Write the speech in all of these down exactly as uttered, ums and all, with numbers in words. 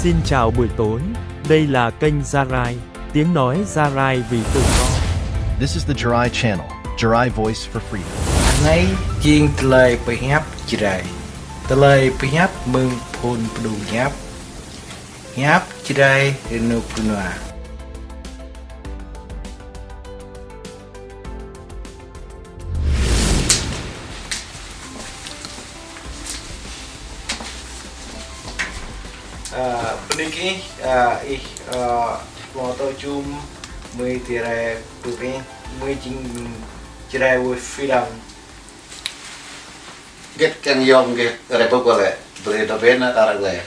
Xin chào buổi tối, đây là kênh Gia Rai, tiếng nói Gia Rai vì tự do. This is the Jarai Channel, Jarai Voice for Freedom. Anai jing tơlơi pơhiăp Jarai. Tơlơi pơhiăp mơ̆ng phŭn pơdŏng hiăp. Hiăp Jarai rơnŭk rơnua. Ơ, bơni kơ ih, ơ, ih, ơ, hmâo tơlơi jum, mơi Jarai pơpŭ ih, mơi jing Jarai wơ̆t phi đăng. Gĕt kiăng yom gĕt, rơbŭk wơ̆t lĕ, brơi ta ƀen ta ră glai.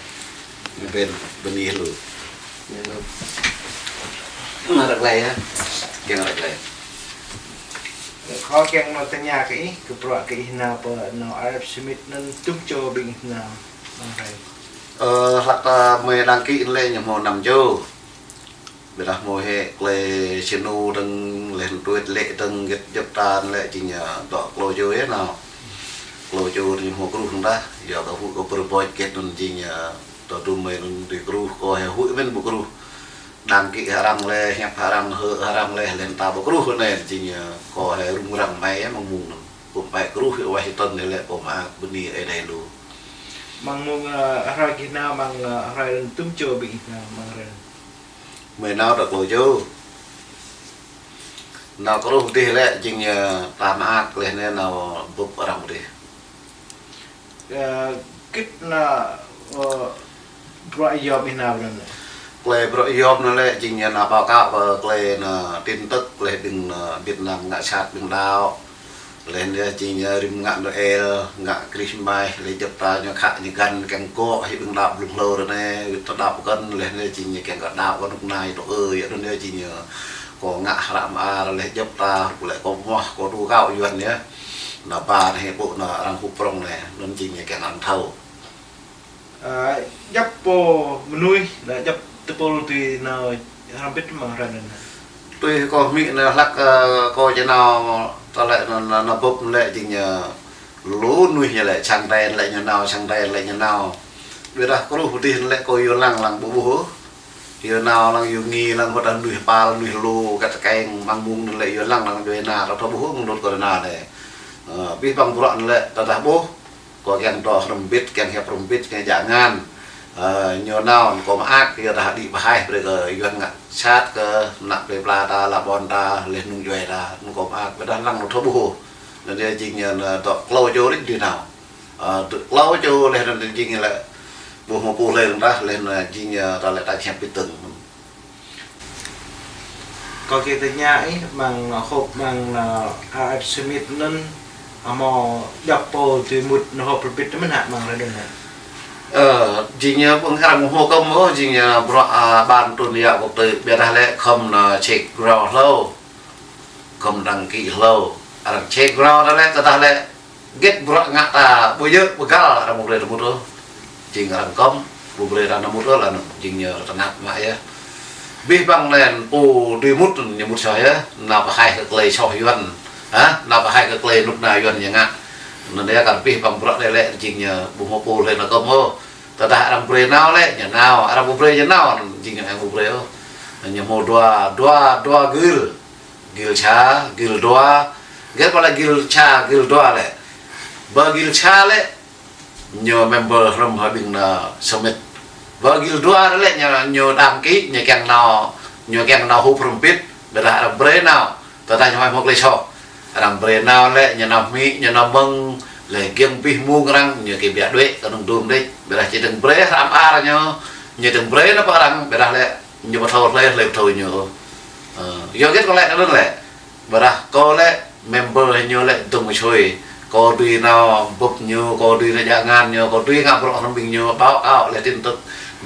Ƀen, bơni lu. Mă ră glai yơh. Kiăng ră glai. Kâo kiăng nao tơña kơ ih, kơ bruă kơ ih nao pơ nao Arab Summit anŭn tum čô ƀing ih nao. Ơ, hlăk ta mơi đăng ký lĕ ñu hmâo năm čô. Ƀiădah hmâo hĕ klei sinu dơ̆ng, leh anŭn tuĭt lĕ dơ̆ng, gĕt djŏp ta lĕ jing, ơ, dŏ klâo čô yơh nao. Klâo čô ñu hmâo kruh dơ̆ng tah, yua kơ huĭ kơ pơrơboč gĕt anŭn jing, ơ, tơdum mơi anŭn tui kruh, kâo hĕ huĭ mơ̆n ƀu kruh. Đăng ký hơrăng leh, hiăp hơrăng, hơ hơrăng leh, leh ta ƀu kruh anai jing, ơ, kâo hĕ rŭng răng mơi yơh mơ̆ng mông anŭn. Kâo ƀu kruh yơh wah Washington leh lĕ kâo mă bơni Ơi Adai lu. Mơ̆ng mông, ơ, hrơi gih nao mơ̆ng, ơ, hrơi anŭn tum čô ƀing ih nao mơ̆ng hrơi anŭn. Mơi nao dŏ klâo čô. Nao kruh dih lĕ jing, ơ, ta mơak leh anai nao bưp arăng dih. Ơ, gĕt nao, ơ, bruă yom ih nao anŭn lĕ. Klei bruă yom anŭn lĕ jing, ơ, nao báo cáo kơ klei nao tin tức leh ƀing nao Việt Nam ngă sat ƀing đaŏ. Leh anŭn yơh jing, ơ, rĭm ngă Noel, ngă Christmas, leh djŏp ta ñu khă ñu găn kiăng kŏ hĭ ƀing đaŏ blung hlâo ră anai, wĭt ta đaŏ pơkŏn, leh anŭn yơh jing ñu kiăng kơ đaŏ kơ nŭk nai tŏ ơ, yua anŭn yơh jing ñu kâo ngă hră mơar, leh djŏp ta, leh kâo mơ̆, kâo tu kâo Yuan yơh. Nao ba anai hĭ ƀu nao arăng hŭp prŏng anai, anŭn jing ñu kiăng arăng thâo. Ơ, djŏp pô mơnuih, nao djŏp tơpul tui nao hrŏm hơbĭt mơ̆ng hrơi anŭn. Tui kâo hmư̆ nao hlăk, ơ, kâo či nao, ta lĕ nao, nao, nao bưp lĕ jing, ơ, lu mơnuih ñu lĕ sang ten lĕ ñu nao, sang ten lĕ ñu nao. Ƀiădah kruh pơdih lĕ kâo yua lăng lăng ƀu ƀuh. Yua nao lăng yua ngĭ lăng ƀôdah mơnuih pal, mơnuih lu, kăt keng, mơ̆ng mông lĕ yua lăng lăng djuai ania, ta thâo ƀuh mơ̆ng anŭn kâo nao anai. Ơ, abih bang bruă lĕ ta dah ƀuh. Kâo kiăng dŏ hrŏm hơbĭt, kiăng hiăp hrŏm hơbĭt, kiăng djă ngăn. Ơ, ñu nao, kâo mơak, yua dah đĭ pơhaih brơi kơ Yuan ngă sat kơ, ană plei pla ta, la ƀôn ta, leh nŭng djuai ta, anŭn kâo mơak, ƀiădah lăng anŭn thâo ƀuh. Anŭn yơh jing ñu nao dŏ klâo čô rĭm dih nao. Ơ, dŏ klâo čô leh anŭn jing lĕ, ƀuh hmâo pô leh anŭn tah, leh anŭn jing, ơ, ta lĕ ta hiăp pit tơ̆ng. Kâo kiăng tơña ih, mơ̆ng họp mơ̆ng, ơ, Arab Summit anŭn, hmâo djŏp pô tui mŭt nao họp pơbit mơ̆n hă mơ̆ng ră anŭn hă? Ơ, jing ñu ƀing arăng hmâo kơm ôh, jing ñu bruă, ơ, ban tŭn yă quốc tế, ƀiădah lĕ khŏm nao check ground hlâo. Khŏm đăng ký hlâo. Arăng check ground ta lĕ, tơdah lĕ, gĕt bruă ngă ta ƀu djơ̆ pơgal arăng ƀu brơi ta mŭt ôh. Jing arăng kơm, ƀu brơi ta nao mŭt ôh lăng anŭn, jing ñu tơnap mă yơh. Abih bang lĕ pô dưi mŭt, ñu mŭt soh yơh, nao pơhaih kơ klei soh Yuan. Hă? Nao pơhaih kơ klei nŭk na Yuan ñu ngă. Anŭn yơh kar abih bang bruă lĕ lĕ, jing ñu ƀu hmâo pô lĕ nao kơm ôh. Tơdah arăng brơi nao lĕ, ñu nao. Arăng ƀu brơi ñu nao, jing ñu ƀu brơi ôh. Ñu hmâo dua, dua, dua gưl. Gil sa, gil dua. Gil pala gil sa, gil dua lĕ. Ba gil sa lĕ, ñu member hrŏm hơbĭn nao summit. Ba gil dua lĕ, ñu, ñu đăng ký, ñu kiăng nao, ñu kiăng nao họp hrŏm hơbĭt, ƀiădah arăng brơi nao. Tơdah ñu hmâo klei soh. Arăng brơi nao lĕ, ñu nao hmư̆, ñu nao mơ̆ng, lĕ giŏng abih mông arăng, ñu kơ biă đuaĭ, kơnơ̆ng dŏ đôč. Ƀiădah či tơ̆ng brơi hrăm ar ñu, ñu tơ̆ng brơi nao pơ arăng, ƀiădah lĕ, ñu ƀu thâo hlơi, hlơi ƀu thâo ñu. Ơ, yua gĕt kâo lĕ anŭn lĕ. Ƀiădah kâo lĕ member ñu lĕ dŏng sui. Kâo dưi nao bưp ñu, kâo dưi nao djă ngăn ñu, kâo dưi ngă bruă hrŏm ƀing ñu, báo cáo lĕ tin tức.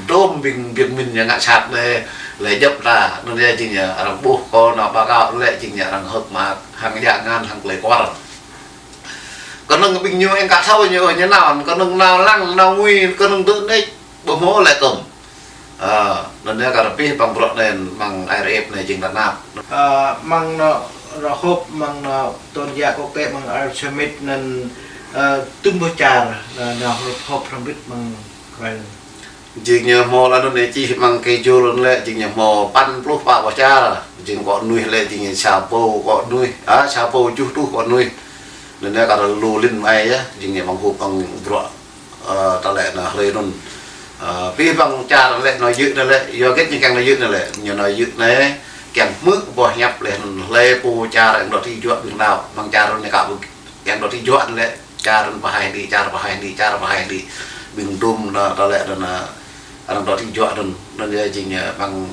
Dŏm ƀing Việt Minh ñu ngă sat lĕ, lĕ djŏp ta, anŭn yơh jing ñu arăng ƀuh kâo nao báo cáo lĕ jing ñu arăng hơ̆k mơak, hăng djă ngăn, hăng klei kuar. Kơnơ̆ng ƀing ñu eng ka thâo ñu, ñu nao, kơnơ̆ng nao lăng, nao ngui, kơnơ̆ng dŏ đôč, ƀu hmâo lĕ kơm. Ơ, anŭn yơh kar abih bang bruă anai mơ̆ng R F anai jing tơnap. Ơ, mơ̆ng nao, nao họp, mơ̆ng nao tŭn yă quốc tế, mơ̆ng Arab Summit anŭn, ơ, tum ƀôh čar, nao, nao họp, họp hrŏm hơbĭt mơ̆ng kren. Jing ñu hmâo lăn anŭn anai čih amăng kơ jul anŭn lĕ, jing ñu hmâo păn pluh pă boh čar. Jing kơ nuih lĕ, jing ñu sa rơbâo kơ nuih. A, sa rơbâo tơjuh rơtuh kơ nuih. Anŭn anai kar lu lin mai yơh, jing ñu amăng hŭp amăng bruă, ơ, ta lĕ anai hrơi anŭn. Ơ, pih amăng čar lĕ anai yơh anai lĕ, yua hơget ñu kiăng anai yơh anai lĕ. Ñu anai yơh anai, kiăng hmư̆ boh hiăp lĕ anŭn, hlơi pô čar kiăng dŏ tui juă ƀing đaŏ, amăng čar anŭn ñu kơ ƀu kiăng dŏ tui juă anŭn lĕ, čar anŭn pơhaih đĭ, čar pơhaih đĭ, čar pơhaih đĭ. Ƀing dum anŭn, ta lĕ anŭn, arăng dŏ tui juă anŭn, anŭn yơh jing, ơ, amăng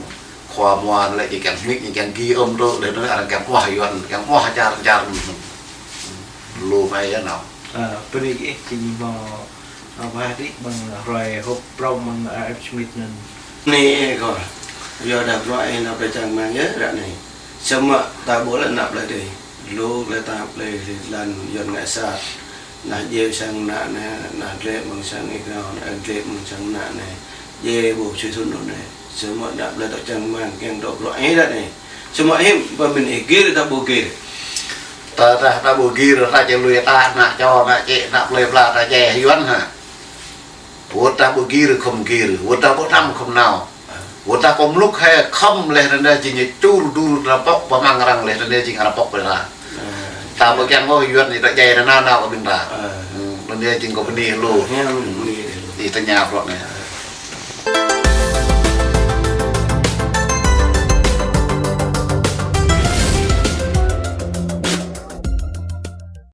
khua mua anŭn lĕ jing kiăng hmư̆, jing kiăng gir ôm tŭ, lĕ anŭn arăng kiăng mơak Yuan, kiăng mơak čar, čar anŭn. Lu mai yơh nao. Ơ, pơđĭ ih, jing mơ̆, ơ, pơhaih đĭ, amăng hrơi họp prŏng amăng A F Schmidt anŭn. Anai ih kơ, yua dah bruă ih nao pơ čang rơmang yơh ră anai. Samơ̆ ta ƀuh lĕ ană plei tih. Lu lĕ ta plei tih lăn Yuan ngă sat. Anai djai sang ană anai, anai dlĕ amăng sang ih kơ nao, anai dlĕ amăng sang ană anai. Djai ƀuh sui thŭn anŭn anai. Samơ̆ ană plei ta čang rơmang kiăng dŏ bruă ih ră anai. Samơ̆ hiư̆m pơmĭn ih gir ta ƀu gir. Ta, ta, ta ƀu gir, ta či lui ta ană čô, ană čĕ, ană plei pla ta djai Yuan hă. Wơ̆t ta ƀu gir khŏm gir, wơ̆t ta ƀu anăm khŏm nao. Wơ̆t ta kơ mlŭk hĕ khŏm lĕ anŭn dah jing ñu čur dur ta pŏk pơmăng arăng lĕ anŭn dah jing arăng pŏk pơ ta. Ta ƀu kiăng ôh Yuan ñu ta djai anŭn nao kơ ƀing ta. Anŭn dah jing kơ bơni lu. Ih tơña bruă anai.